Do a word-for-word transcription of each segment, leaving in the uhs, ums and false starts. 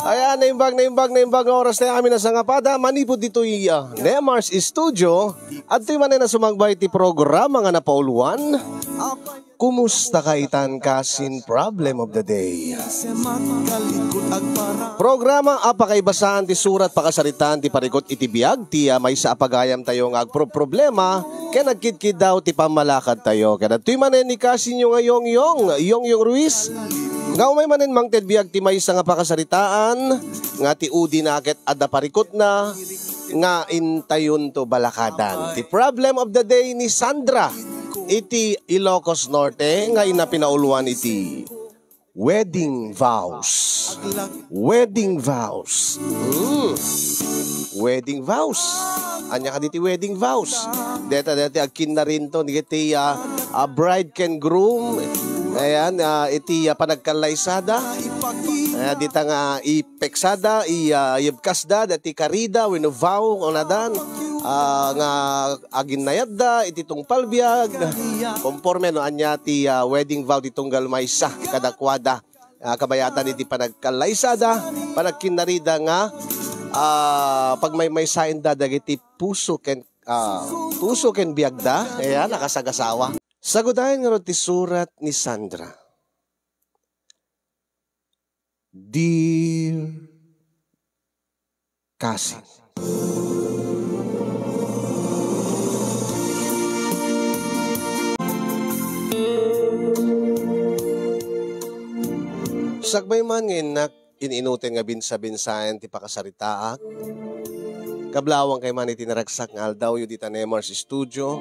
Ayan, naimbag, naimbag, naimbag nga oras tayo amin a sangapada. Manipud ditoy, ah, Nemar's Studio. Adtoy manen a sumangbay ti programa nga napauluan. Kumusta ka itan, kasin? Problem of the day. Programa a pakaibasaan ti surat, pakasaritaan ti parikut iti biag, ti, ah, maysa a pagayam tayo nga agproproblema ken agkidkiddaw ti pammalakad tayo. Ket adtoy manen ni kasinyo nga Yongyong, Yongyong Ruiz, nga umay manen mangted biag ti maysa nga pakasaritaan nga ti udina ket adda parikutna nga intayonto balakadan. Ti problem of the day ni Sandra iti Ilocos Norte nga inna pinauluan iti wedding vows. Wedding vows. Hmm. Wedding vows. Ania kadi ti wedding vows? Deta, deta agkinnarinto dagiti, ah, ah, bride ken groom. Ayan, ah, iti, ah, panagkallaysada. Ayan, dita nga i- peksada, i-, ah, iyebkasda dagiti karida wenno vow, kunadan, ah, nga aginnayatda iti tungpal biag, konforme no ania ti, ah, wedding vow ti tunggal maysa kadakuada. Ah, kabayatan iti panagkallaysada, panagkinnarida nga, ah, pagmaymaysaenda dagiti puso ken, ah, puso ken biagda, ayan, a kasagasawa. Sagudayen ngarud ti surat ni Sandra. Dear Kasin. Sakbay man nga innak in-inuten nga binsa-binsaen ti pakasaritaak, kablaawankay man iti naragsak nga aldawyo dita Nemar's Studio.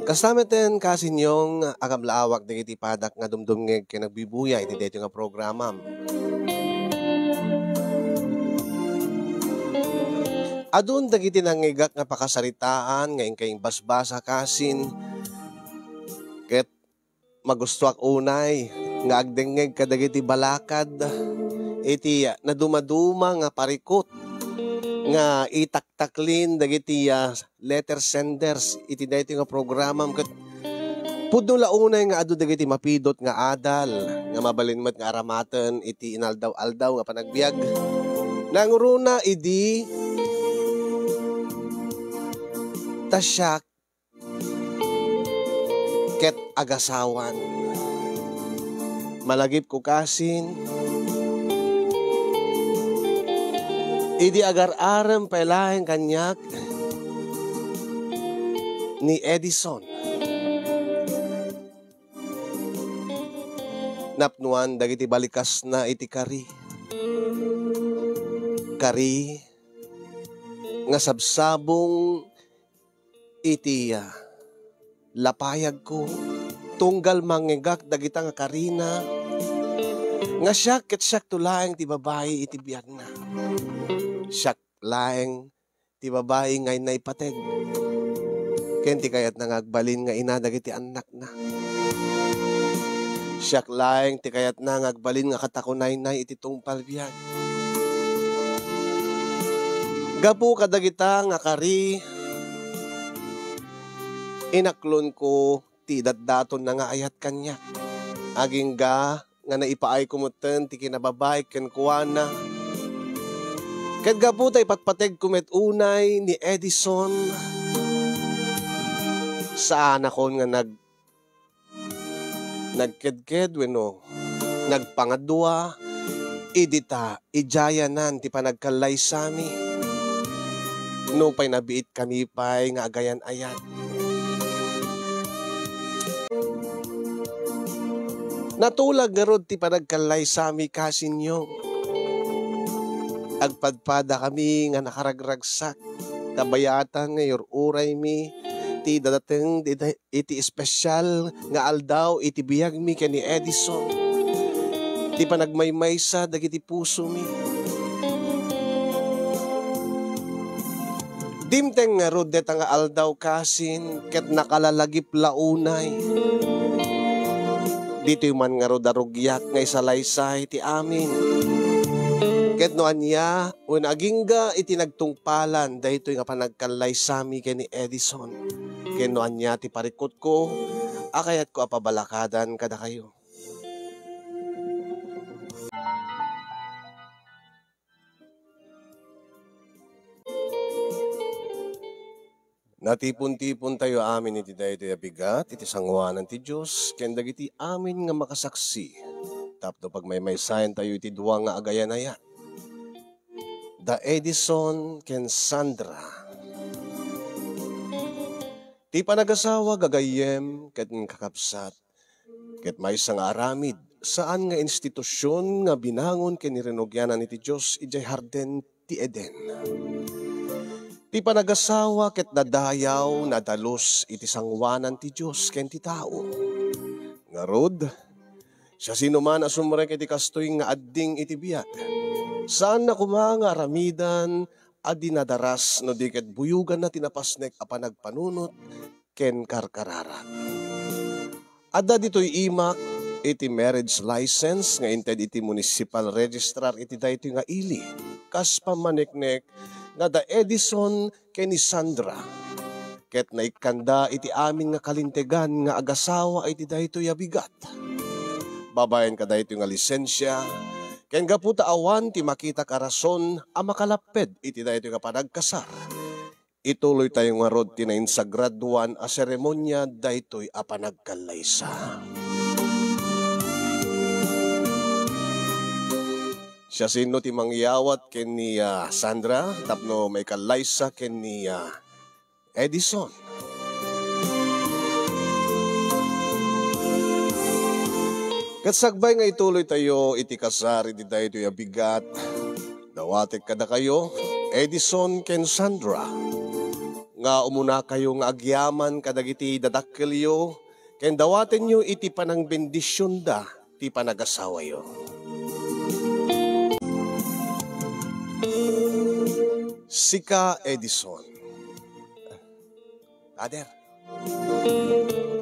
Kasta metten, kasin Yong, a kablaawak dagiti padak nga dumdumngeg ken agbibuyay iti daytoy nga programam. Adun dagiti nangngegak nga pakasaritaan nga inkay basbasa, kasin, ket magustoak unay nga agdengngeg kadagiti balakad iti nadumaduma nga parikut nga itaktaklin dagiti, ah, letter senders iti daytoy nga programam, ket pudno la unay nga adu dagiti mapidot nga adal nga mabalin met nga aramaten iti inaldaw-aldaw nga panagbiag. Nangruna idi ta siak ket agasawan. Malagipko kasin, idi agar-arem pay laeng kaniak ni Edison. Napnoan dagiti balikasna iti kari. Kari nga sabsabong iti, ah, lapayagko, tunggal mangngegak dagita nga karina, nga siak ket siakto laeng ti babai iti biagna. Siak laeng ti babai nga inna ipateg, ken ti kayatna nga agbalin nga ina dagiti annakna. Siak laeng ti kayatna nga agbalin nga katakunaynay iti tungpal biag. Gapu kadagita nga kari, inaklonko ti idatdatonna nga ayat kaniak. Agingga nga naipaayko metten ti kinababaik kenkuana. Ket gapu ta ipatpategko met unay ni Edison, saanakon nga nag-, nagkedked wenno nagpangadua idi ta idiayanan ti panagkallaysami. Nupay nabiitkami pay nga agayan-ayat. Natulag ngarud ti panagkallaysami, kasinyo. Agpadpadakami nga nakaragragsak. Kabayatan nga iyur-uraymi ti dadateng ti iti espesial nga aldaw iti biagmi ken ni Edison, ti panagmaymaysa dagiti pusomi. Dimteng ngarud deta nga aldaw, kasin, ket nakalalagip la unay. Ditoy man ngarud a rugiak nga isalaysay ti amin. Ket no ania, wenno agingga iti nagtungpalan daytoy nga panagkallaysami ken ni Edison, ken no ania ti parikutko a kayatko a pabalakadan kadakayo. Natipon-tipontayo amin iti daytoy a bigat iti sangoanan ti Dios ken dagiti amin nga makasaksi tapno pagmaymaysaentayo iti dua nga agayan-ayat, da Edison ken Sandra. Ti panagasawa, gagayyem ken kakabsat, ket maysa nga aramid, saan nga institusion nga binangon ken rinugianan iti Dios idiay Hardin ti Eden. Ti panagasawa ket nadayaw, nadalus iti sangoanan ti Dios ken ti tao. Ngarud, siasinoman a sumrek iti kastoy nga adding iti biag, saanna koma nga aramidan a dinadaras no di ket buyoganna ti napasnek a panagpanunot ken karkararag. Adda ditoy imak iti marriage license nga inted iti municipal registrar iti daytoy nga ili, kas pammaneknek nga da Edison ken ni Sandra, ket naikkanda iti amin nga kalintegan nga agasawa iti daytoy a bigat. Babaen kadaytoy nga lisensia, ken gapu ta awan ti makitak a rason a makalapped iti daytoy nga panagkasar, ituloytayo ngarud ti nainsagradoan a seremonia daytoy a panagkallaysa. Siasino ti mangyawat ken ni, ah, Sandra tapno maikallaysa ken ni, ah, Edison? Ket sakbay nga ituloytayo iti kasar iti daytoy a bigat, dawatek kadakayo, Edison ken Sandra, nga umunakayo nga agyaman kadagiti dadakkelyo ken dawatenyo iti panangbendisionda ti panagasawayo. Sika, Edison. Father,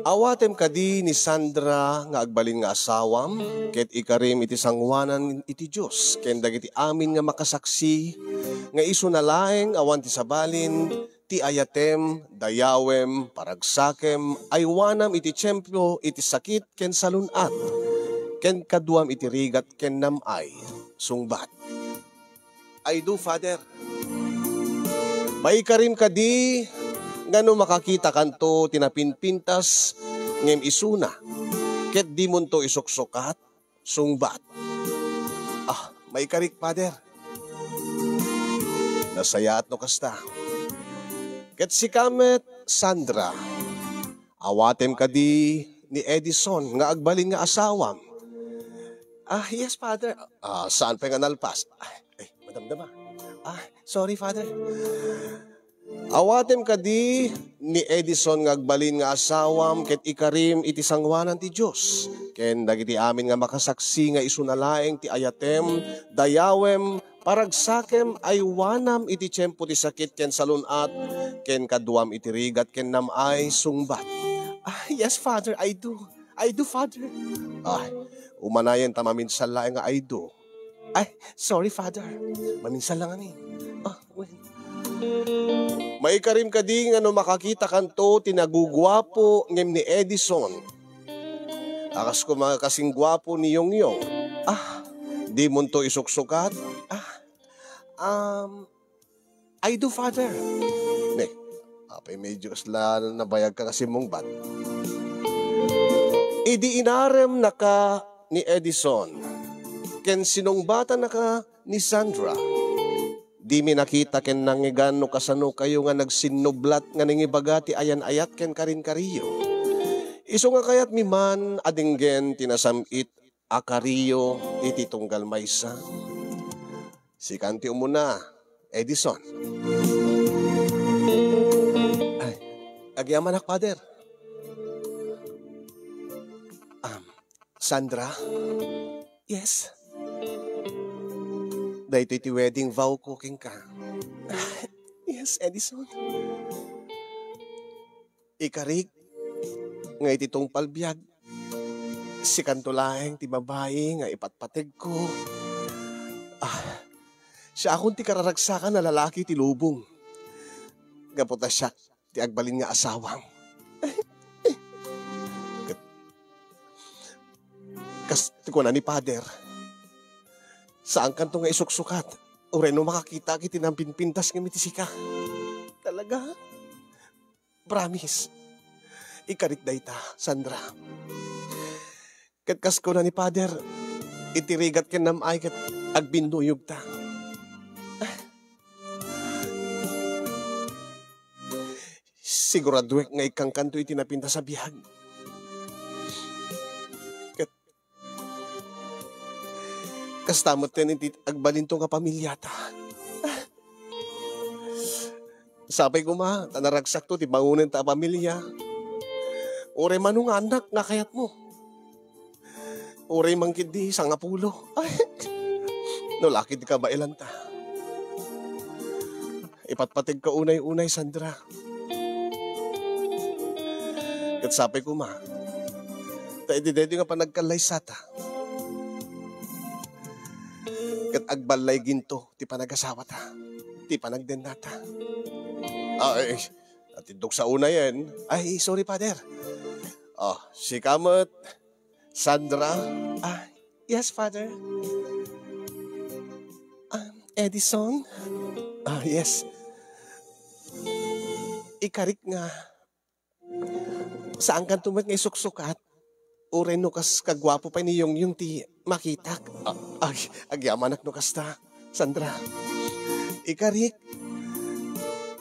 awatem kadi ni Sandra nga agbalin nga asawam, ket ikarim iti sangoanan iti Dios ken dagiti amin nga makasaksi nga isuna laeng awan ti sabalin ti ayatem, dayawem, paragsakem, aywanam iti tiempo iti sakit ken salun-at, ken kaduam iti rigat ken nam-ay. Sungbat. I do, Father. Maikarim kadi nga no makakitakanto ti napinpintas ngem isuna, ket dimonto isuksukat, sungbat. Ah, maikarik, Father. Nasayaat no kasta. Ket sika met, Sandra, awatem kadi ni Edison nga agbalin nga asawam? Ah, yes, Father. Ah, saan pay nga nalpas? Ay, ay, madamdama. Ah, sorry, Father. Awatem kadi ni Edison nga agbalin nga asawam ket ikarim iti sangoanan ti Dios, ken dagiti amin nga makasaksi nga isuna laeng ti ayatem, dayawem, paragsakem, aywanam iti tiempo ti sakit ken salun-at, ken kaduam iti rigat ken nam-ay, sungbat. Ah, yes, Father, I do. I do, Father. Ah, umanayen ta maminsan laeng nga I do. Ay, sorry, Father. Maminsan lang ani. Ah, well. Maikarim kadi nga no makakitakanto ti naguguapo ngem ni Edison, a kas koma kasing guapo ni Yongyong. Ah, dimonto isuksukat? Ah, um, I do, Father. Ne, apay medyo kasla nabayag ka kasi mungbat. Idi inarem naka ni Edison, ken sinungbatannaka ni Sandra, dimi nakita ken nangngegan no kasano kayo nga nagsinnublat nga nangibaga ti ayan-ayat ken karin-kariyo. Isu nga kayatmi man a denggen ti nasam-it a kariyo iti tunggal maysa. Sikan ti umuna, Edison. Ay, agyamanak, Father. Um, Sandra? Yes? Daytoy ti wedding vow ko kenka. Yes, Edison. Ikarik nga iti tungpal biag, sikanto laeng ti babai nga ipatpategko. Ah, siakon ti kararagsakan a lalaki ti lubong. Gapu ta siak ti agbalin nga asawam. Ket kas ti kuna ni Pader, saankanto nga isuksukat, uray no makakitak iti nampinpintas ngem iti sika. Talaga? Promise. Ikarik dayta, Sandra. Ket kas kuna ni Father, iti rigat ken nam-ay ket agbinnuyogta. Siguraduek nga ikkangkanto iti napintas a biag. Ket kasta metten iti agbalinto nga pamiliata. Sapay koma, ta naragsakto ti bangonenta a pamilia. Uray mano nga annak nga kayatmo. Uray man ketdi sangapulo. Ay, no la ketdi kabaelanta. Ipatpategka unay-unay, Sandra. Ket sapay koma, ta iti daytoy nga panagkallaysata, ket agballayginto ti panagasawata, ti panagdennata. Ay, natindog sa unayen. Ay, sorry, Father. Oh, sika met, Sandra. Ah, yes, Father. Ah, Edison. Ah, yes. Ikarik nga, saankanto met nga isuksukat. Uray no kas kaguapo pay ni Yongyong ti makitak. Ah, ag-, agyamanak no kasta, Sandra. Ikarik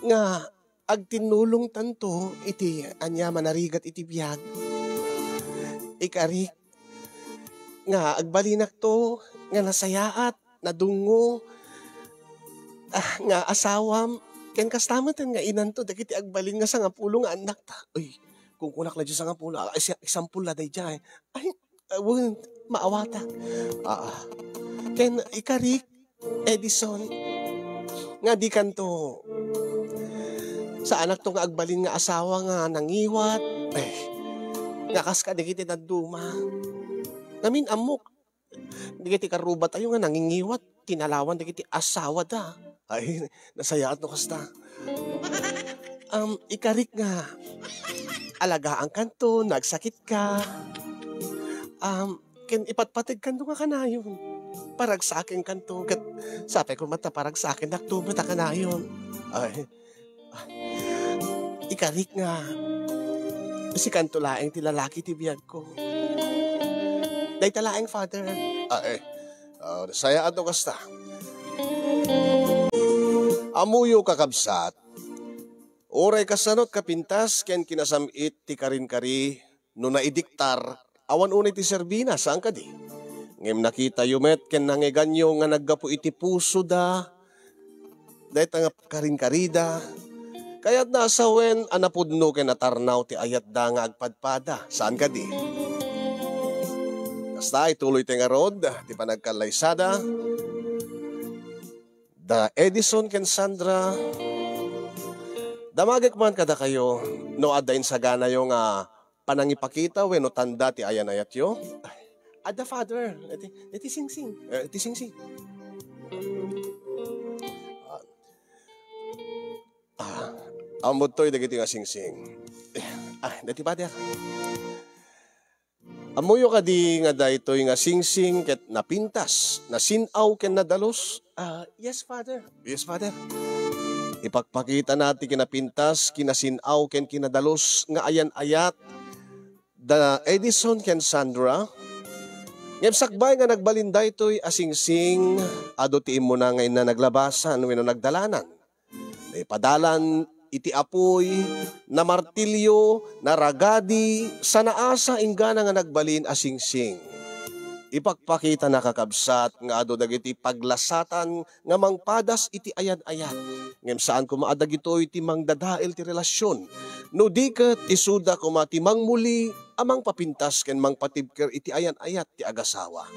nga agtinnulongtanto iti ania man a rigat iti biag. Ikarik nga agbalinakto nga nasayaat, nadungngo, ah, nga asawam, ken kasta metten nga inanto dagiti agbalin nga sangapulo nga annakta. Uy, kunkunak la diay sangapulo, ah, isi-, example la daydiay. Ay, ah, wen, maawatak. Ah, ah. Ken ikarik, Edison, nga dikanto, saanakto nga agbalin nga asawa nga nangiwat. Ay, nga kas kadagiti dadduma. Ngamin, ammok, dagiti karrubatayo nga nangingiwat, tinalawan dagiti asawada. Ay, nasayaat no kasta. Um, ikarik nga, alagaankanto, nagsakitka. Um, ken ipatpategkanto nga kanayon. Paragsakenkanto, ket sapay koma ta paragsakennakto met a kanayon. Ay, ikarik nga, sikanto laeng ti lalaki ti biagko. Dayta laeng, Father. Ah, eh. Ah, sayaat no kasta. Ammoyo, kakabsat, uray kasano ti kapintas ken kinasam-it ti karinkari no naidiktar, awan unay ti serbina, saan kadi? Ngem nakitayo met ken nangeganyo nga naggapu iti pusoda dayta nga karinkarida. Kayatna a sawen a napudno ken natarnaw ti ayatda nga agpadpada, saan kadi? Kasta, ituloyta ngarud ti panagkallaysada. Da Edison ken Sandra, damagek man kadakayo no adda insaganayo nga panangipakita wenno tanda ti ayan-ayatyo? Adda, Father. Iti, iti singsing. Eh, iti singsing. Ah, ah, ammottoy dagiti nga singsing. Ah, dati, Father. Ammoyo kadi nga daytoy nga singsing ket napintas, nasin-aw ken nadalus? Ah, yes, Father. Yes, Father. Ipakpakitana ti kinapintas, kinasin-aw ken kinadalus nga ayan-ayat da Edison ken Sandra. Ngem sakbay nga nagbalin daytoy a singsing, adu ti immuna nga inna naglabasan wenno nagdalanan. Naipadalan iti apuy, namartilyo, naragadi, sanaasa inggana nga nagbalin a singsing. Ipakpakitana, kakabsat, nga adu dagiti paglasatan nga mangpadas iti ayan-ayat. Ngem saan koma a dagitoy ti mangdadael ti relasyon. No di ket isuda koma ti mangmuli a mangpapintas ken mangpatibker iti ayan-ayat ti agasawa.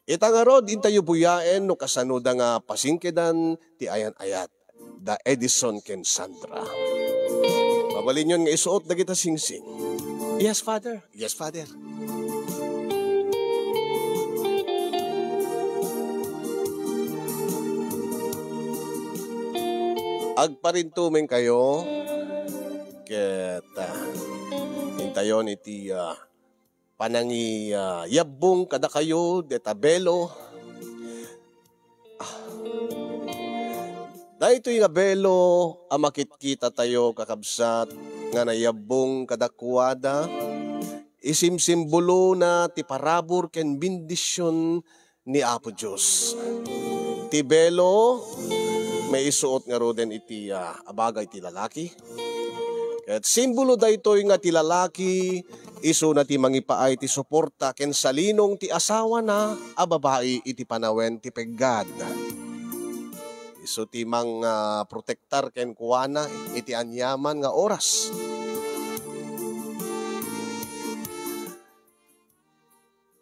Ita ngarud, intayo buyaen no kasanoda nga pasingkedan ti ayan-ayat da Edison ken Sandra. Mabalinyon nga isuot dagita singsing. Yes, Father. Yes, Father. Agparintumengkayo ket, ah, intayon iti, ah, panangi-, ah, yabbong kadakayo, deta belo. Ah. Daytoy nga belo a makitkitatayo, kakabsat, nga nayabbong kadakuada, isimsimbolona ti parabur ken bendision ni Apo Dios. Ti belo, maisuot ngaruden iti, ah, abaga iti lalaki. Ket simbolo daytoy nga ti lalaki, isuna ti mangipaay ti suporta ken salinong ti asawana a babai iti panawen ti peggad. Isu ti mang, ah, protektar kenkuana iti aniaman nga oras.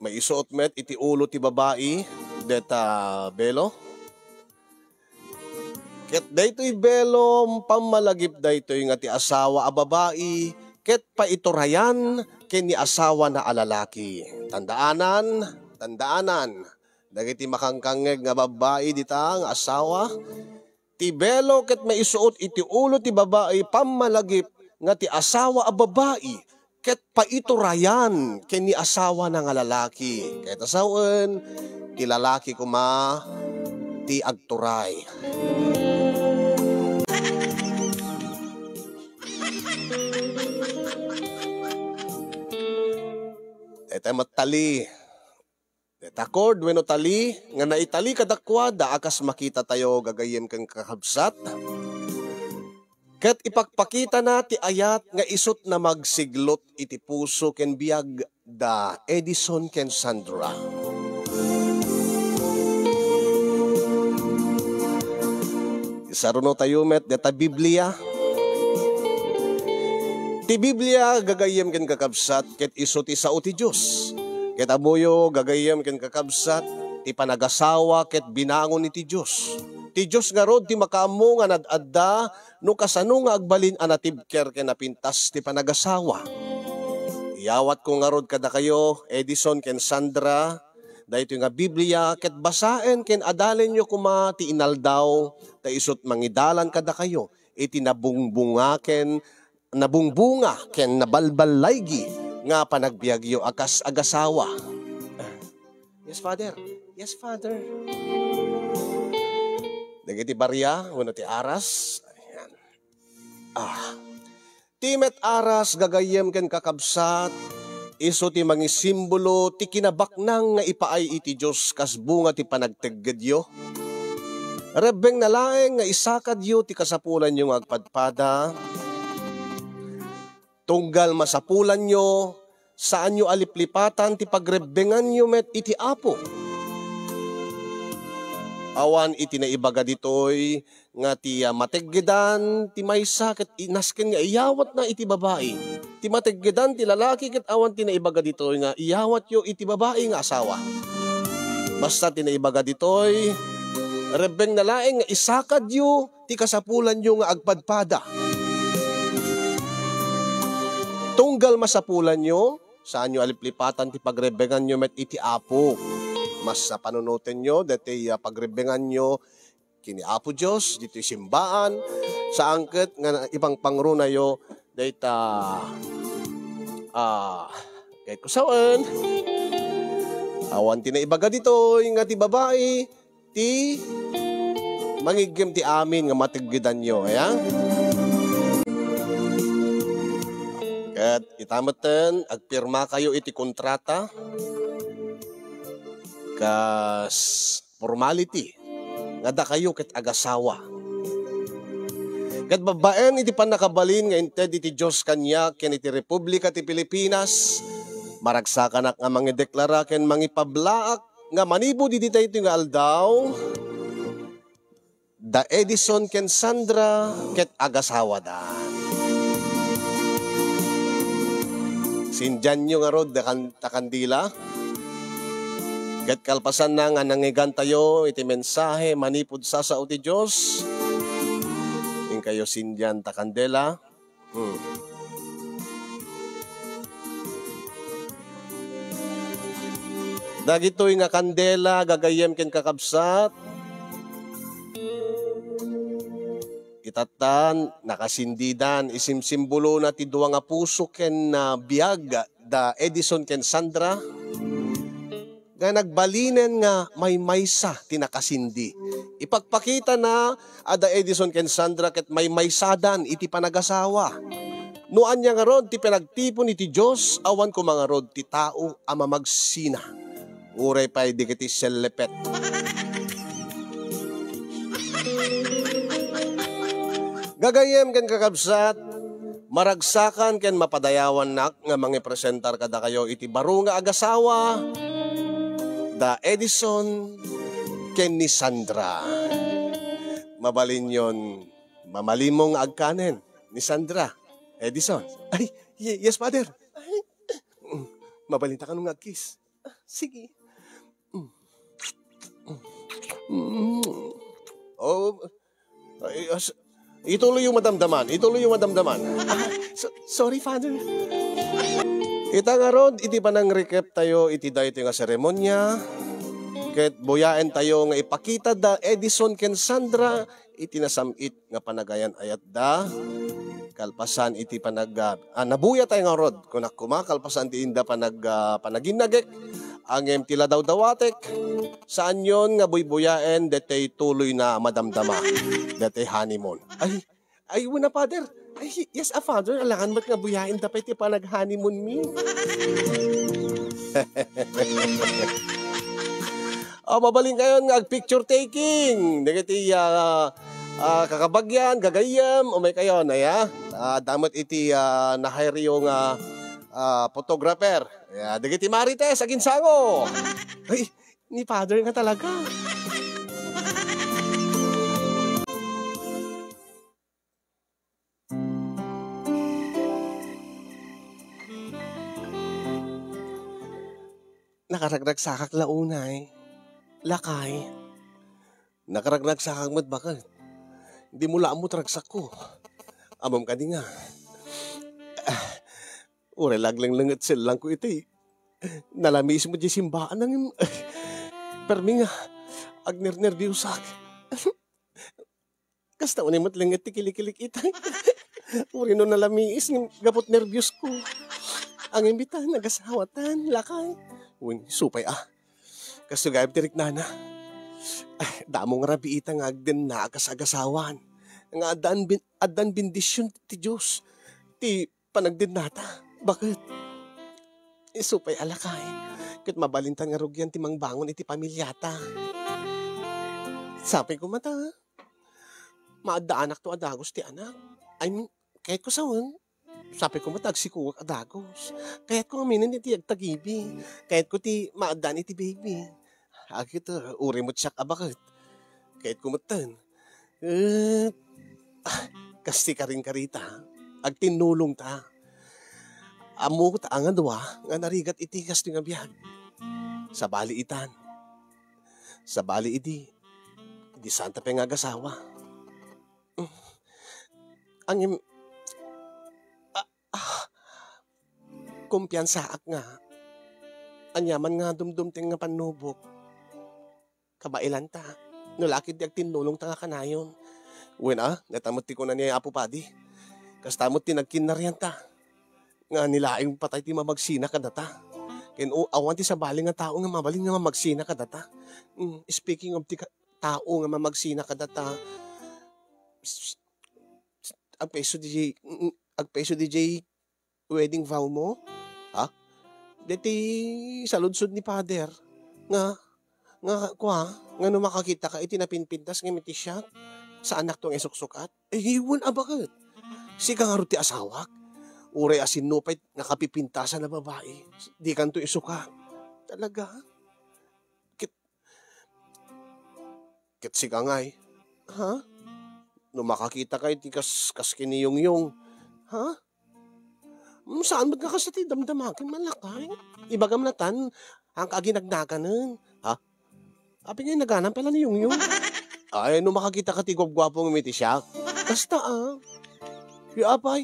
Maisuot met iti ulo ti babai deta belo. Ket daytoy belo, pammalagip daytoy nga ti asawa a babai ket paiturayan ken ni asawana a lalaki. Tandaanan, tandaanan, dagiti makangkangngeg nga babbai dita nga asawa, ti belo ket maisuot iti ulo ti babai, pammalagip nga ti asawa a babai ket paiturayan ken ni asawana nga lalaki. Ket asawen, ti lalaki koma ti agturay. Dayta met tali. Deta cord wenno tali nga naitali kadakuada a kas makitatayo, gagayyem ken kakabsat. Ket ipakpakitana ti ayat nga isut' na magsiglot iti puso ken biag da Edison ken Sandra. Isaruno tayo met deta Biblia. Ti Biblia, gagayyem ken kakabsat, ket isu ti sao ti Dios. Ket ammoyo, gagayyem ken kakabsat, ti panagasawa ket binangon iti Dios. Ti Dios ngarud ti makaammo nga nad-adda no kasano nga agbalin a natibker ken napintas ti panagasawa. Iyawatko ngarud kadakayo, Edison ken Sandra, daytoy nga Biblia, ket basaen ken adalenyo koma ti inaldaw, ta isut' mangidalan kadakayo iti nabungbunga ken, nabungbunga ken nabalballaygi nga panagbiagyo a kas agasawa. Yes, Father. Yes, Father. Dagiti baria wenno ti aras. Ayan. Ah. Ti met aras, gagayyem ken kakabsat, isu ti mangisimbolo ti kinabaknang nga ipaay iti Dios kas bunga ti panagteggedyo. Rebbengna laeng nga isakadyo ti kasapulanyo nga agpadpada. Tunggal masapulanyo, saanyo a liplipatan ti pagrebbenganyo met iti Apo. Awan iti naibaga ditoy nga ti, ah, mateggedan ti maysa ket i-, nasken nga iyawatna iti babai. Ti mateggedan ti lalaki ket awan ti naibaga ditoy nga iyawatyo iti babai nga asawa. Basta ti naibaga ditoy, rebbengna laeng nga isakadyo ti kasapulanyo nga agpadpada. Tunggal masapulanyo, saanyo a liplipatan ti pagrebbenganyo met iti Apo. Mas, ah, panunotenyo daytoy, ah, pagrebbenganyo ken ni Apo Dios, ditoy simbaan, saan ket nga ipangpangrunayo dayta, ah, ket kusaen, awan ti naibaga ditoy nga ti babai ti mangiggem ti amin nga mateggedanyo, aya? Ket ita metten, agpirmakayo iti kontrata kas formality nga dakayo ket agasawa. Ket babbaen iti pannakabalin nga inted iti Dios kaniak ken iti Republika ti Pilipinas, maragsakanak nga mangideklara ken mangipablaak nga manipud iti daytoy nga aldaw, da Edison ken Sandra ket agasawada. Sindianyo ngarud da kan-, ta kandila. Ket kalpasanna nga nangngegantayo iti mensahe manipud sasao ti Dios, inkayo sindian ta kandela. Hmm. Dagitoy nga kandela, gagayyem ken kakabsat, itatan, nakasindidan, isimsimbolona ti dua nga puso ken, ah, biag da Edison ken Sandra. nga nagbalinen nga maymaysa ti nakasindi. Ipakpakitana a da Edison ken Sandra ket maymaysadan iti panagasawa. No ania ngarud ti panagtipon iti Dios, awan koma ngarud ti tao a mamagsina. Uray pay dagiti sellepet. Gagayyem ken kakabsat, maragsakan ken mapadayawannak nga mangipresentar kadakayo iti baro nga agasawa, da Edison ken ni Sandra. Mabalinyon, mamalimo nga agkanen ni Sandra, Edison. Ay, y-, yes, Father. Ay, mabalinta kano nga agkiss. Ah, sige. Mm. Mm. Oh, ay, as-, ituloy yung madamdaman. Ituloy yung madamdaman. Ah, so-, sorry, Father. Ita ngarud, iti panangrekap tayo iti daytoy nga seremonya, ket buyaen tayo nga ipakita da Edison ken Sandra iti nasam-it nga panagayan-ayatda, kalpasan iti panag-, ah, ah, nabuya tayo ngarud, kunak koma, kalpasan ti inda panag-, ah, panaginagek, ngem ti ladawdawatek, saanyon nga buybuyaen, detay tuloy na madamdama, detay honeymoon. Ay, ay, wena, Father. Ay, yes, a, Father, alangan met nga buyaen da pay ti panag-honeymoon mi. Ah, mabalinkayon nga ag-picture taking. Dagiti, ah, ah, kakabagyan, gagayyem, umaykayon, aya. Ah, adda met iti, ah, na-hire-yo nga, ah, photographer. Ya, dagiti marites, aginsango. Ay, ni Father nga talaga. Nakaragragsakak la unay, lakay. Nakaragragsakak met baket. Dimo la ammo ti ragsakko. Ammom kadi nga, ah, uray la aglenglenget sellangko iti nalamiis met diay simbaan, ngem, permi nga agnernerbiosak. Kasta unay met lenget ti kilikilik ita. Uray no nalamiis ngem gapu ti nerbios ko. Ngem ita, nagasawatan, lakay. Wen, supay a. Kasto gayam ti riknana. Ah, damo nga rabii ita nga agdenna a kas agasawan. Nga addan bin-, addan bendision ti Dios. Ti panagdennata. Baket? Isu pay a lakay. Ket mabalinta nga rugian ti mangbangon iti pamiliata. Sapay koma ta, maaddaanakto a dagus ti anak. I mean, kayatko sawen. Sapay koma ta agsikoak a dagus. Kayatko aminen iti agtagibi. Kayatko ti maaddaan iti baby. Agit, uh, uray met siak a baket. Kayatko metten. Eh, ah, kas ti karinkarita, agtinnulongta. Ammok ta nga dua nga narigat iti kastoy nga biag. Sabali itan. Sabali idi, idi saanta pay nga agasawa. Ngem, ah, ah, kumpiansaak nga aniaman nga dumdumteng nga pannubok, kabaelanta. No la ket di agtinnulongta nga kanayon. Wen a, dayta met ti kuna ni Apo Padi. Kasta met ti nagkinnarianta. Nga ni laeng patay ti mamagsina kadata. Ken o, awan ti sabali nga tao nga mabalin nga mamagsina kadata. Mm, speaking of ti ka-, tao nga mamagsina kadata, agpayso diay, mm, agpayso diay wedding vow mo? Ha? Deti saludsod ni Father nga, nga, kua, nga no makakitaka iti napinpintas nga iti siak, saannakto nga isuksukat? Eh, wen a baket. Sika ngarud ti asawak. Uray a sinno pay nakapipintasan a babai, dikanto isukat. Talaga? Ket, ket sika ngay, ha? No makakitaka iti kas, kas ken ni Yongyong, ha? Hmm, saan met nga kasta ti damdamakem, lakay? Ibagam latan, haanka aginagnaganen, ha? Apay nga inaganam pay la ni Yongyong? Ay, no makakitaka ti guapguapo nga iti siak. Kasta, ah. Di apay.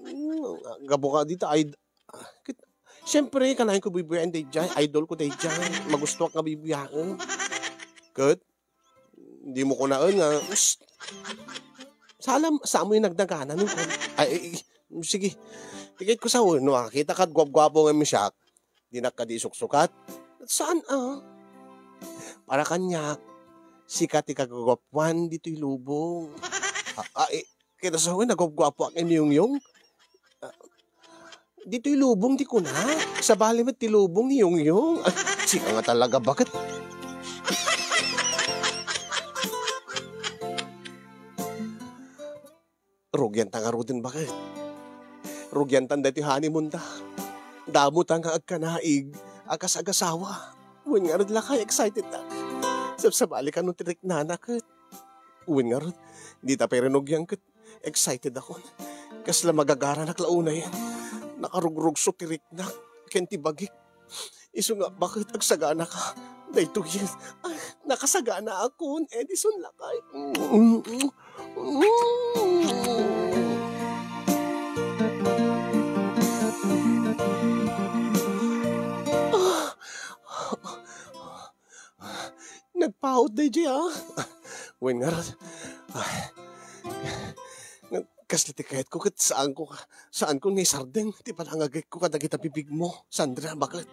Hmm, gapu ka dita, ay, ket, siyempre, kanayon ko buybuyaen daydiay, idol ko daydiay. Magustuak nga buybuyaen. Ket, dimo kunaen nga, "Psst! Saan, saan mo inagnaganan?" Ay, ay, ay, sige. Tikit ko sa uno, ah. Kita kat guapguapo nga mi siak. Dinak kadi isuksukat. Saan a? Para kaniak, sika ti kaguguapuan ditoy lubong. A, a, eh, ket isu nga naguguapuak ken ni Yongyong? A, ditoy lubong ti kuna. Sabali met ti lubong ni Yongyong. A, sika nga talaga, baket. Rugianta ngaruden, baket. Rugiantan daytoy honeymoon-ta. Damo ta nga agkanaig a kas agasawa. Wen ngarud, lakay, excited-ak. Sabsabali kano ti riknana ket. Wen ngarud, dita pay rinugian ket excited-akon. Kasla magagaranak la unayen. Nakarugrugso ti riknak ken ti bagik. Isu nga, baket, agsaganaka? Daytoyen. Ay, nakasaganaakon, Edison, lakay. Nagpaut daydiay, a. Wen ngarud. Ay. Kasla ti kayatko ket saanko, saanko nga isardeng ti panangagekko kadagita bibigmo, Sandra, baket.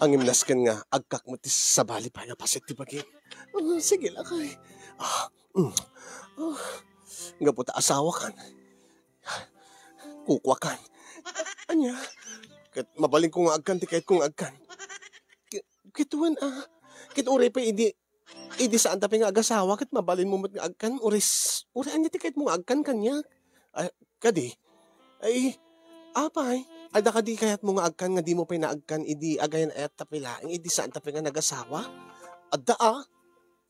Ngem nasken nga agkak met ti sabali pay nga paset ti bagim. A, sige, lakay. A, mm. A, gapu ta asawakan. Kukuakan. Ania? Ket mabalinko nga agkan ti kayatko nga agkan. Ke-, ket wen, a. Ket uray pay idi, idi saanta pay nga agasawa, ket mabalinmo met nga agkan, uray s-, uray ania ti kayatmo nga agkan kaniak? A, kadi? Ay, apay, adda kadi kayatmo nga agkan nga dimo pay naagkan idi agayan-ayatta pay laeng, idi saanta pay nga nagasawa? Adda, a.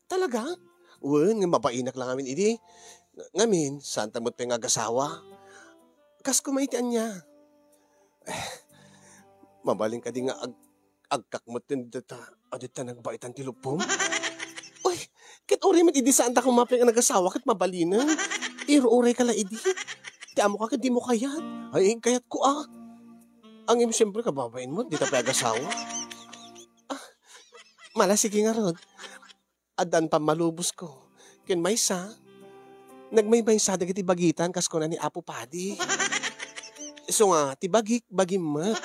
Talaga? Wen, nga mabainak la ngamin idi. Ngamin, saanta met pay nga agasawa? Kas koma iti ania? Eh, mabalin kadi nga ag-, agkak met ken dita, a dita nagbaitan ti luppom? Uy, ket uray met idi saanta koma pay nga nagasawa ket mabalinen. Iru-urayka la idi. Ti ammoka ket dimo kayat. Ay, kayatko, a. Ngem, siempre, kababainmo, dita pay agasawa. A, mala, sige ngarud. Addan pammalubosko. Ken maysa, nagmaymaysa dagiti bagitan kas kuna ni Apo Padi. Isu nga, ti bagik, bagim met.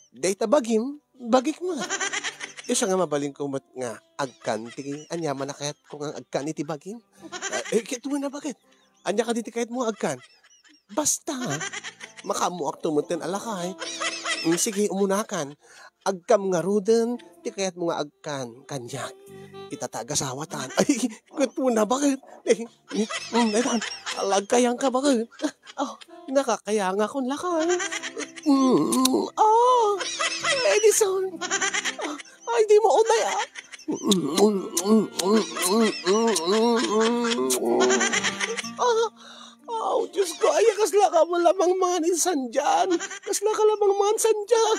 Dayta bagim, bagik met. Isu nga mabalinko met nga agkan ti aniaman a kayatko nga agkan iti bagim. Eh, ket wen a, baket? Ania kadi ti kayatmo nga agkan? Basta, makaammoakto metten a lakay. Mm, sige, umunakan. Agkam ngaruden ti kayatmo nga agkan kaniak. Ita ta agasawatan. Ay, ket wen a, baket? Eh, eh, mm, daytan. Agkayangka, baket? Oh, nakakayangakon lakay. Mm, oh, Edison. Ah, ay, dimo unay, a. Ah, aw, Diosko, ay, kasla ka lamang mangan insandian. Kasla ka lamang mangan sandian.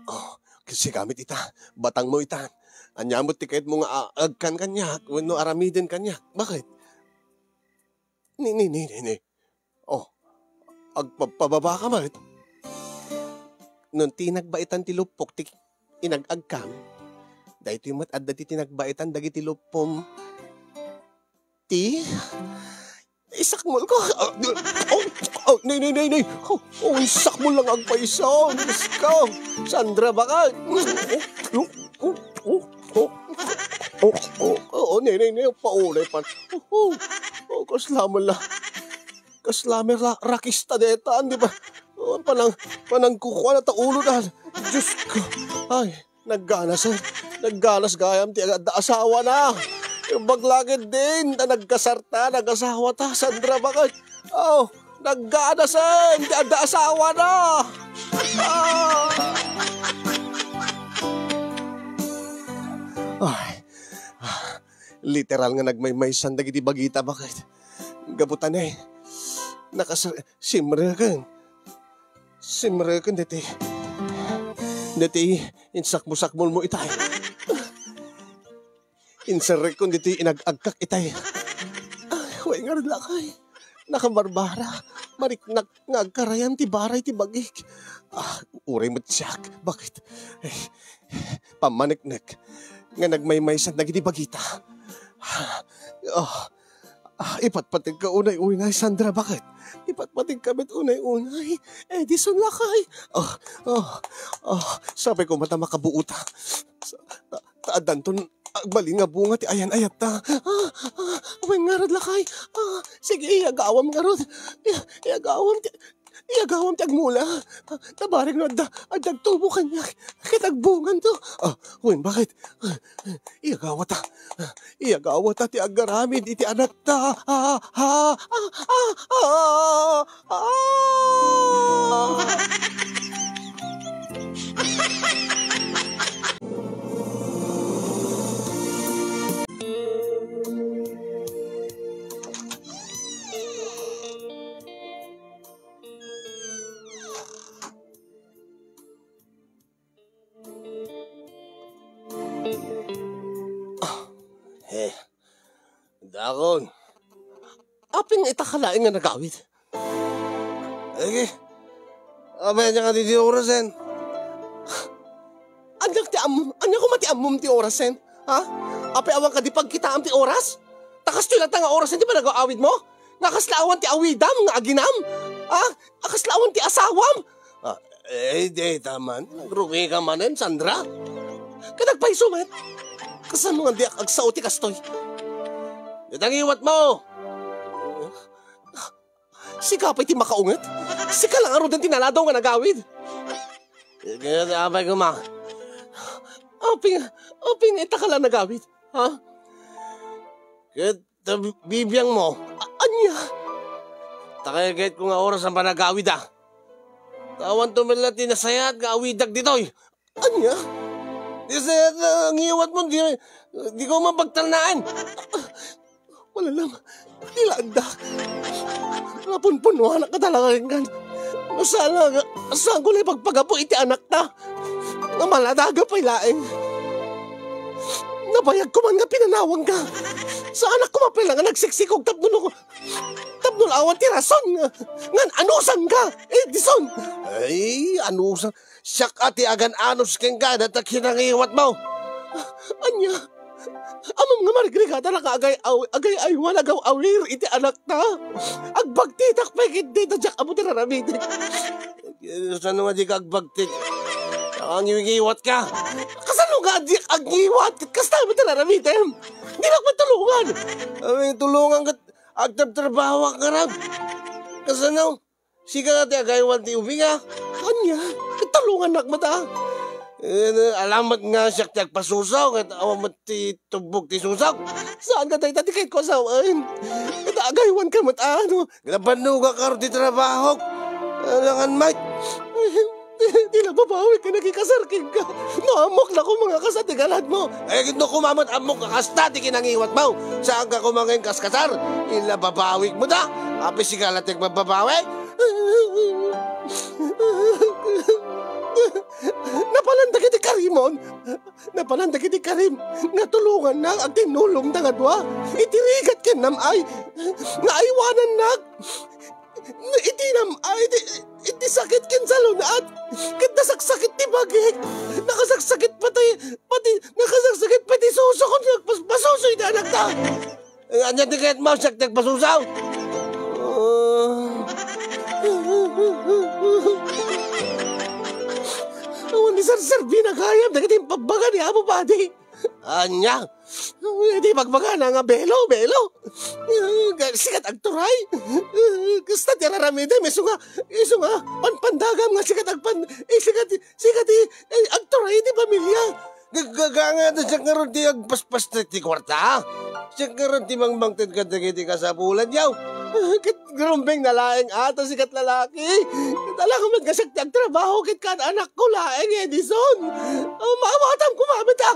Oh, sika met ita, batangmo ita. Ania met ti kayatmo nga a-, agkan kaniak wenno aramiden kaniak? Baket? Ni, ni, ni, ni, ni. Oh, agpabpababaka met. No ti nagbaitan ti luppok ti inag-agkam, daytoy met adda ti nagbaitan dagiti luppom ti isakmolko. Ah, oh, oh, ni, ni, ni, ni. Oh, oh, isakmol lang agpayso. Diosko. Sandra, baket? Oh, oh, oh, oh. Oh, oh, oh, ni, ni, ni, paulay pa. Oh, oh. Oh, kasla met la. Kasla met la, rakista daytan, di ba? Oh, panang, panangkukuan ta ulo da. Diosko. Ay, nagganas, eh. Nagganas gayam ti adda asawana. Imbag la ketdin, ta nagkasarta, nagasawata, Sandra, baket? Oh, nagganas, eh, ti adda asawana. Ah. Ay. Literal nga nagmaymaysan dagiti bagita, baket? Gapu ta ne, nakas-, simreken. Simreken deti, deti insakmo-sakmolmo itay. Inserrekon deti inag-agkak itay. Ay, wen ngarud lakay. Nakabarbara. Mariknak nga agkarayam ti baray ti bagik. Ah, uray met siak. Baket? Eh, pammaneknek nga nagmaymaysan dagiti bagita. Oh, Ah, ipatpategka unay-unay, Sandra, baket? Ipatpategka met unay-unay. Edison, lakay. Ah, ah, ah, sapay koma ta makabuo ta. Sa-, ta-, ta addanton agbalin nga bunga ti ayan-ayatta. Ah, ah, wen ngarud, lakay. Ah, sige, iyagawam ngarud. Iya-, iyagawam ti, iyagawam ti agmula. Ah, nabarek no adda, adda agtubo kaniak. Ket agbunganto. Ah, wen, baket? Ah, iyagawata. Ah, iyagawata ti agaramid iti anakta. Ah, ah, ah, ah, ah, ah. Ah, eh, dakon. Apay nga ita ka laeng nga nagawid? Agi, apay ania kadi ti orasen? Ania ti am-, ania koma ti ammom ti orasen? Ha? Apay awan kadi pagkitaam ti oras? Ta kastoy latta nga orasen ti panag-awidmo? Nga kasla awan ti awidam nga aginam? Ha? Nga kasla awan ti asawam? Ah, eh, dayta man. Nagrugika manen, Sandra. Ket agpayso met. Kasano nga diak agsao ti kastoy? Ket nangiwatmo. Sika pay ti makaunget? Sika la ngaruden ti naladaw nga nagawid. Ket apay koma? Apay nga, apay nga ita ka la nagawid? Ha? Ket ta bi-, bibiangmo? A-, ania? Ta kayatko nga oras a panagawid, a. Ta awanto met la ti nasayaat nga awidak ditoy. Ania? Ti nasayaat nga ngiwatmo, di, di ko mapagtalnaen. Wala lang. Di la adda. Napunpunuanak nga talaga kenka. No saan nga, saanko la ipagpagapu iti anakta? Nga maladaga pay laeng. Nabayagko man nga pinanawangka. Saanak koma pay la nga nagsiksikog tapno no, tapno la awan ti rason nga, ngan anusanka, Edison. Ay, anusan. Siak a ti agan-anus kenka, dayta kinangiwatmo. Ania? Ammom nga marigrigatanak nga agay-, aw-, agay-aywan, agaw-awir iti anakta. Agbagtitak pay ket dayta diak ammo ti raramidek. Kasano nga dika agbagtit? Nangiwiwatka. Kasano nga diak agngiwat ket kasta met ti raramidem? Dinak met tulongan. Ay, tulongan ket agtrabtrabahoak ngarud. Kasano? Sika ti agaywan ti ubing, a? Ania? Tulongannak met, a? Eh, alam met nga siak ti agpasusaw, ket awan met ti tubbog ti susaw. Saanka dayta ti kayatko a sawen? Ket agaywanka met, a, no? Nabannogak ngarud ti trabahok. Alangan met. Di, di la babawik nga nakikasar kenka. No ammok la koma nga kasta ti galadmo. Eh, no koma met ammok nga kasta ti kinangiwatmo. Saanka koma nga inkaskasar. Di la babawik met, a. Apay sika la ti agbabawi? Napanan dagiti karimon. Napanan dagiti karim nga tulongannak agtinnulongda nga dua. Iti rigat ken nam-ay nga aywanannak. Iti nam-ay, iti, iti sakit ken salun-at. Ket nasaksakit ti bagik. Nakasaksakit pati, pati, nakasaksakit pati suso ken nagpas-, pasuso iti anakta. Eh, ania ti kayatmo, siak ti agpasusaw? Ah. Awan ti serserbina gayam dagiti imbagbaga ni Apo Padi. Ania? Iti imbagbaga na nga belo, belo. Sika ti agturay. Kasta ti raramidem, isu nga, isu nga, panpandagam nga sika ti agpan-, eh, sika ti, sika ti, eh, agturay iti pamilia. Gagaganga ta siak ngarud ti agpaspastek ti kuarta. Siak ngarud ti mangmangted kadagiti kasapulanyo. Ket grumbeng na laeng a ta sika ti lalaki. Ket ala met nga siak ti agtrabaho ket kaan-anakko laeng, Edison. Maawatam koma met, a.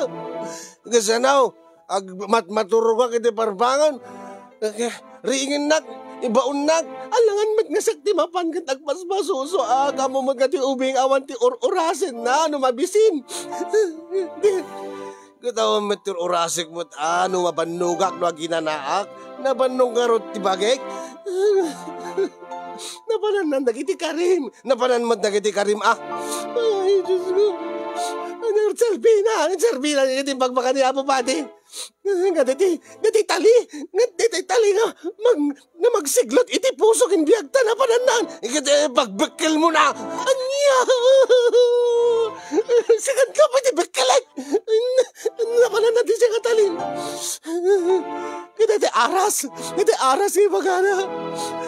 Kasano? Agmatmaturogak iti parbangon. Riingennak, ibaonnak. Alangan met nga siak ti mapan ket agpaspasosoak. Ammom met nga ti ubing awan ti ur-urasenna no mabisin. Di, ket awan met ti ur-urasek met, a, no mabannogak, no aginanaak. Nabannog ngarud ti bagik. Napanannan dagiti karim. Napanan met dagiti karim, a. Ay, Diyos ko. Ano, serbina? Ano, serbina? Iti imbagbaga ni Apo Padi. Nga deti, deti tali, nga deti tali nga mag-, nga magsiglot iti puso ken biagta, napanannan. Ket, eh, pagbekkelmo na. Ania? Sikan ka pay ti bekkelek. Napanannan ti siya nga talin. Ket deti aras, deti aras nga ibagana.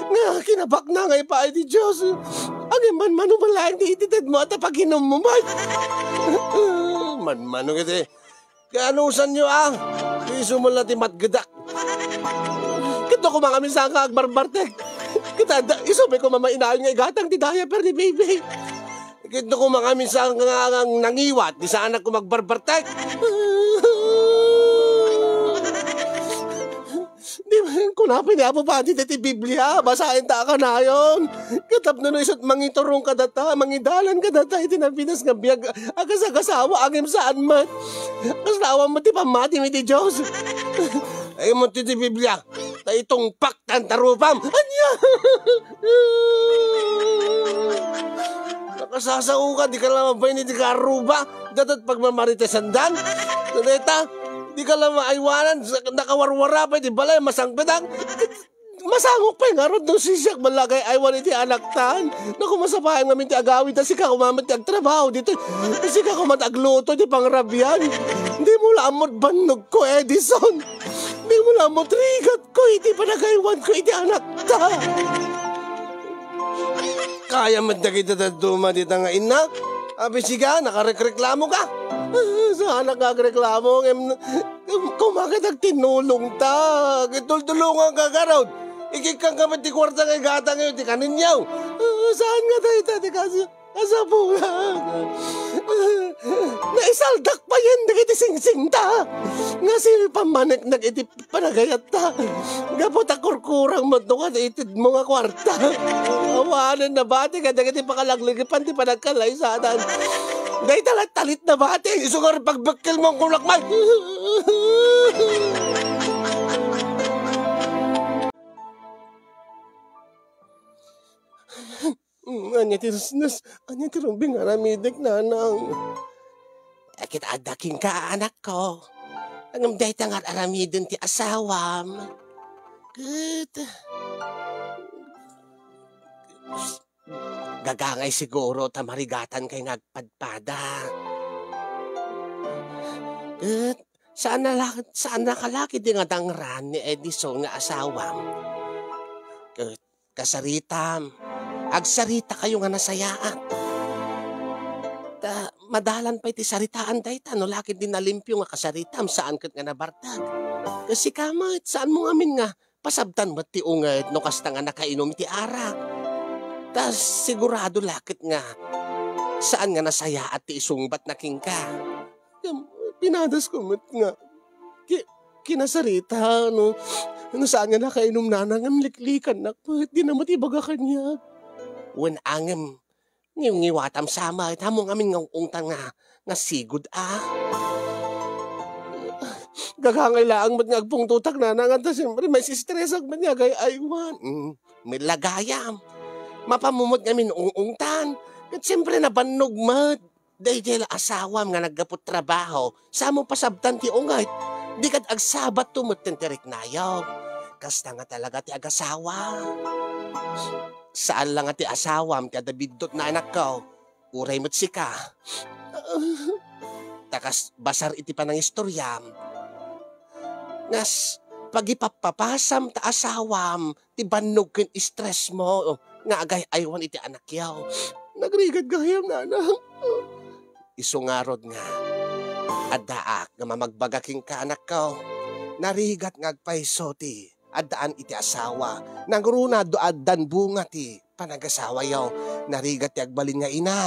Nga kinabakna nga ipaay ti Dios. Agin manmano man laeng ti ititedmo a ta paginummo met. Manmano ket, eh, Kanusanyo, ah? Isu man la ti matgedak. Ket no koma ngamin saan nga agbarbartek. Ket adda, isu pay koma mainayon nga igatang ti diaper ni baby. Ket no koma ngamin saan nga, nga nangiwat, di saanak koma agbarbartek. Di ba, kuna pay ni Apo Padi deti Biblia, basaen ta a kanayon. Ket tapno no isut' mangiturong kadata, mangidalan kadata iti napinas nga biag a kasagasawa, ngem saan met. Kasla awan met ti pammatim iti Dios. Ay mo ti, ti Biblia, ta itungpak tan tarupam. Ania? Nakasasao ka, di ka la mabain iti karuba. Dato't pagmamaritesandan. Deta, di ka la maaywanan, sa-, nakawarwara pay ti balay, masangpetan. Masangok pay ngarud no sisiak man la agay-aywan iti anaktan. Naku, masapayam ngamin ti agawid, ta sika koma met ti agtrabaho ditoy. Sika koma ti agluto iti pangrabian. Dimo la ammod bannogko, Edison. Dimo la ammod rigatko iti panagaywanko iti anakta. Kayam met dagiti dadduma dita nga inna. Apay sika, nakarekreklamo ka? Saanak nga agreklamo, ngem, ngem koma ket agtinnulongta. Ket tultulonganka ngarud. Ikitkan ka met ti kuarta nga igatangyo iti kaninyo. Saan nga dayta ti kas-, kasapulan? Naisaldak payen dagiti singsingta. Nga sipammaneknek iti panagayatta. Gapu ta kurkurang met no kada itedmo nga kuarta. Awanen nabati kadagiti pakalaglagipan ti panagkalaysatan. Dayta la talit nabati. Isu nga pagbekkelmo, kulak man. Mm, ania ti rusnos? Ania ti rumbeng nga aramidek, nanang? Ket adda kenka, anakko. Ngem dayta nga aramiden ti asawam. Ket gagangay siguro ta marigatankay nga agpadpada. Ket saan a la-, saan a kalaki ti nga dangran ni Edison nga asawam. Ket kasaritam. Agsaritakayo nga nasayaat. Ta, madalan pay ti saritaan dayta, no la ket di nalimpio nga kasaritam, saan ket nga nabartag. Ket sika met, saanmo ngamin nga pasabtan met ti unget no kasta nga nakainom iti arak. Ta, sigurado la ket nga saan nga nasayaat ti isungbatna kenka. Ngem pinadasko met nga ki-, kinasarita, no, no saan nga nakainom, nanang, ngem liklikannak met, dina met ibaga kaniak. Wen, ngem, ngiwngiwatam sa met, ammom ngamin nga ungtan nga, nga sigud, a. Gagangay laeng met nga agpungtotak, nanang, ta siyempre, maistresak met nga agay-aywan. Mm, met la gayam. Mapanmo met ngamin ung-ungtan. Ket siyempre, nabannog met. Daydiay la asawam nga naggapu trabaho, saanmo pasabtan ti unget, di ket agsabatto metten ti riknayo. Kasta nga talaga ti agasawa. Saan la nga ti asawam ti adda biddutna, anakko, uray met sika. Ta kas basar iti panangistoryam, ngas pagipappapasam ta asawam ti bannog ken stressmo nga agay-aywan iti anakyo. Nagrigat gayam, nanang. Isu ngarud nga, addaak nga mamagbaga kenka, anakko. Narigat nga agpayso ti addaan iti asawa. Nangruna, adu-, addan bunga ti panagasawayo. Narigat ti agbalin nga ina.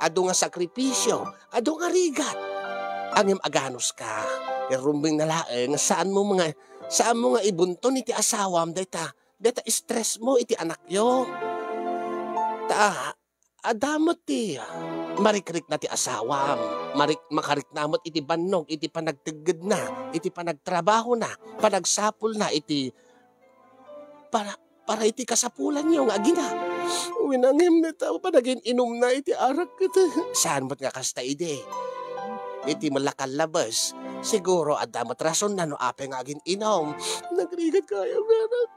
Adu nga sakripisio. Adu nga rigat. Ngem aganuska. Irumbeng na laeng, saanmo nga, saanmo nga ibunton iti asawam dayta dayta stressmo iti anakyo. Ta, adda met ti marikrikna ti asawam, marik-, makarikna met iti bannog, iti panagteggedna, iti panagtrabahona, panagsapulna iti para, para iti kasapulanyo nga agina. Winangem ne ta panagin-inumna iti arak ket. Saan met nga kasta idi? Iti mella kallabes, Siguro, adda met rasonna no apay nga agin-inom. Nagrigat kayam, nanang.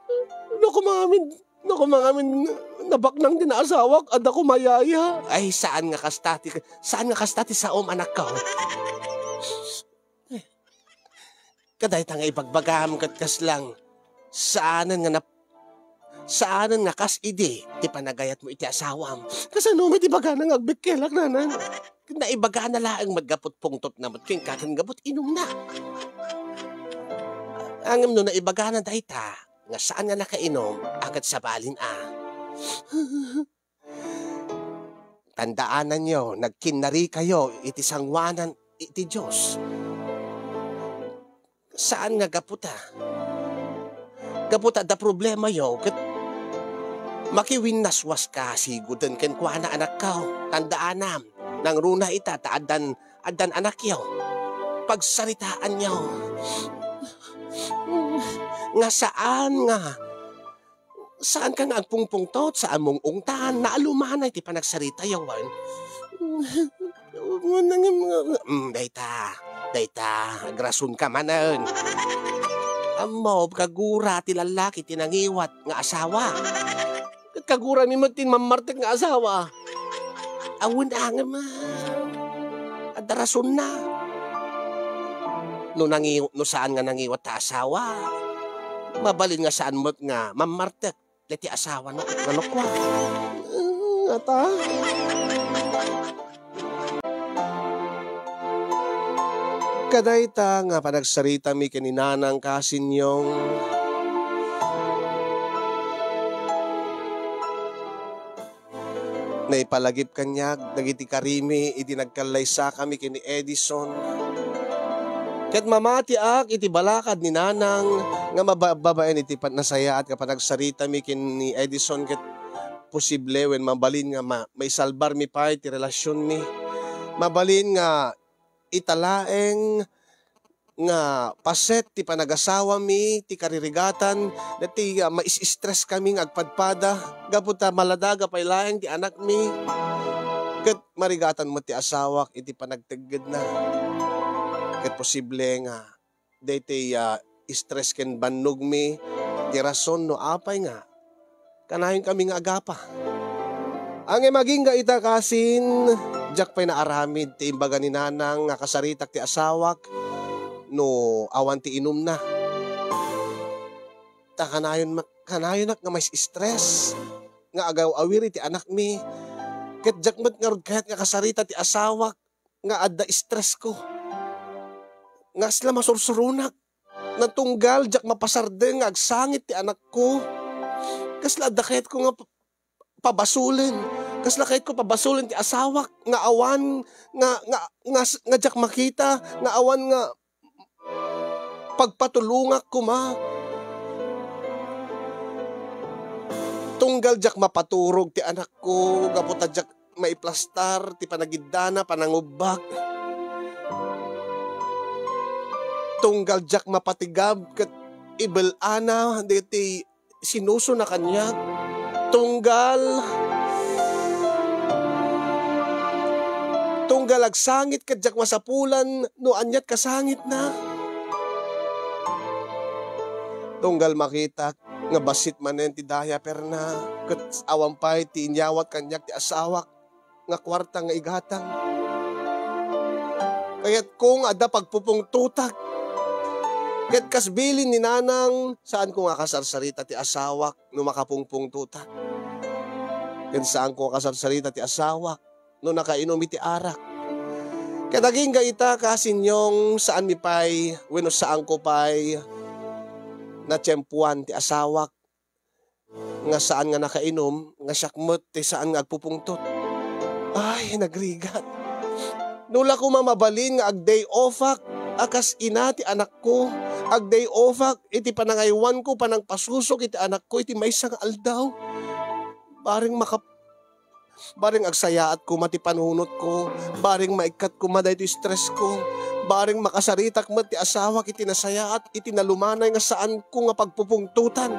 No koma ngamin, no koma ngamin, nabaknang ti naasawak, adda koma yaya. Ay, saan nga kasta ti, saan nga kasta ti saom, anakko. Kadayta nga ibagbagam ket kasla saanen nga nap-, saanen nga kas idi ti panagayatmo iti asawam. Kasano met ibagana nga agbikkelak, nanang? Naibagana laeng met gapu ta pungtotna met kenka ken gapu ta inumna. Ngem no naibagana dayta, nga saan nga nakainom, a ket sabalin a. Tandaananyo, nagkinnarikayo iti sangoanan iti Dios. Saan nga gapu ta, gapu ta adda problemayo ket makiwinnaswaska siguden kenkuana, anakko. Tandaanam, nangruna ita ta addan, addan anakyo. Pagsaritaanyo nga saan nga Saanka nga agpungpungtot, saan mong ungtan, naalumanay ti panagsaritayo wen. Mm, dayta, dayta, agrasonka manen. Ammom, kagura ti lallaki ti nangiwat nga asawa. Ket kagurami met ti mammartek nga asawa. Awan angem, ah, adda rasonna. No nangi-, no saan nga nangiwat ta asawa, mabalin nga saan met nga mammartek daytoy asawana. Nano kua? Ah, ata? Kadayta nga panagsaritami ken ni Nanang Kasinyong, naipalagip kaniak dagiti karimi idi nagkallaysakami ken ni Edison. Ket mamatiak iti balakad ni Nanang nga maba-, babaen iti pa-, nasayaat nga panagsaritami ken ni Edison ket posible wen mabalin nga ma-, maisalbarmi pay ti relasionmi. Mabalin nga ita laeng nga paset ti panagasawami ti karirigatan, daytoy, ah, mais-streskami nga agpadpada, gapu ta maladaga pay laeng ti anakmi. Ket marigatan met ti asawak iti panagteggedna. Ket posible nga daytoy, ah, stress ken bannogmi ti rason no apay nga kanayonkami nga agapa. Ngem agingga ita kasin, diak pay naaramid ti imbaga ni Nanang nga kasaritak ti asawak no awan ti inumna. Ta kanayon, kanayonak nga mais-stress nga agaw-awir iti anakmi. Ket diak met ngarud kayat nga kasarita ti asawak nga adda stressko. Nga kasla masursuronak. Natunggal diak mapasardeng nga agsangit ti anakko. Kasla adda kayatko nga pa-, pabasolen. Kasla kayatko pabasolen ti asawak nga awan nga, nga, nga, nga diak makita, nga awan nga pagpatulongak koma. Tunggal diak mapaturog ti anakko, gapu ta diak maiplastar ti panagiddana, panangubbak. Tunggal diak mapatigab ket ibel-ana dagiti sinusona kaniak. Tunggal, tunggal agsangit ket diak masapulan no aniat kasangitna. Tunggal makitak nga bassit manen ti diaperna, ket awan pay ti inyawat kaniak ti asawak nga kuarta nga igatang. Kayatko nga adda pagpupungtotak. Ket kas bilin ni Nanang, saanko nga kasarsarita ti asawak no makapungpungtotak. Ket saanko nga kasarsarita ti asawak no nakainom iti arak. Ket agingga ita, kasinyong, saanmi pay wenno saanko pay natiempoan ti asawak nga saan nga nakainom, nga siak met ti saan nga agpupungtot. Ay, nagrigat. No la koma mabalin nga ag-day offak a kas ina ti anakko, ag-day offak iti panangaywanko, panangpasusok iti anakko iti maysa nga aldaw. Bareng makap-, Bareng agsayaat koma ti panunotko, bareng maikkat koma daytoy stressko, bareng makasaritak met ti asawak iti nasayaat, iti nalumanay nga saanko nga pagpupungtotan.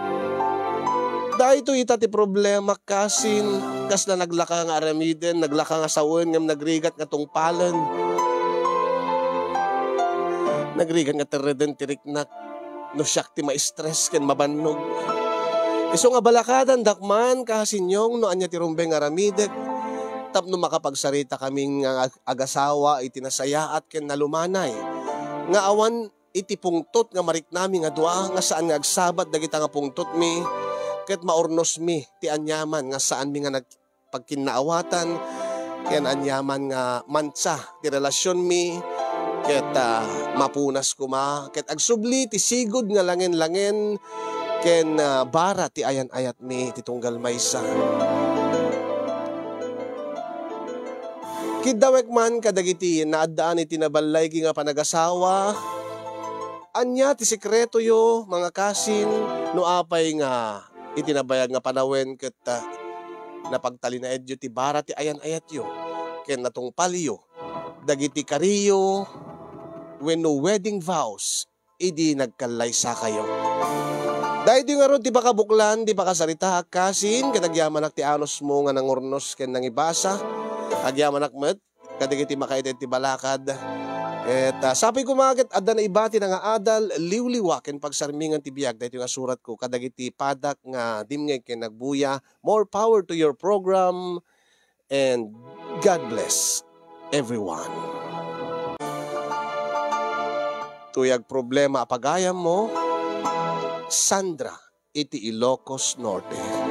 Daytoy ita ti problema, kasin, kasla naglaka nga aramiden, naglaka nga sawen, ngem nagrigat nga tungpalen. Nagrigat nga terreden ti riknak no siak ti ma-stress ken mabannog. Isu nga balakadandak man, kasinyong, no ania ti rumbeng nga aramidek tapno makapagsarita kami nga ag-, agasawa iti nasayaat ken nalumanay, nga awan iti pungtot nga mariknami nga dua, nga saan nga agsabat dagita nga pungtotmi, ket maurnosmi ti aniaman nga saanmi nga nag-, pagkinnaawatan, ken aniaman nga mansa ti relasionmi, ket, ah, mapunas koma, ket agsubli ti sigud nga langen-langen ken, ah, bara ti ayan-ayatmi ti tunggal maysa. Kiddawek man kadagiti naaddaan iti naballaygi nga panagasawa. Ania ti sekretoyo, mga kasin, no apay nga iti nabayag nga panawen ket, ah, napagtalinaedyo ti bara ti ayan-ayatyo ken natungpalyo dagiti kariyo wenno wedding vows idi nagkallaysakayo. Daytoy ngarud ti pakabuklan ti pakasaritaak, kasin, ket agyamanak ti anusmo nga nangurnos ken nangibasa. Agyamanak met kadagiti makaitid ti balakad. Ket, ah, sapay koma ket adda naiba ti nangaadal, liwliwa ken pagsarmingan ti biag daytoy nga suratko kadagiti padak nga dimngeg ken nagbuya. More power to your program, and God bless everyone. Tuyag problema a pagayammo, Sandra, iti Ilocos Norte.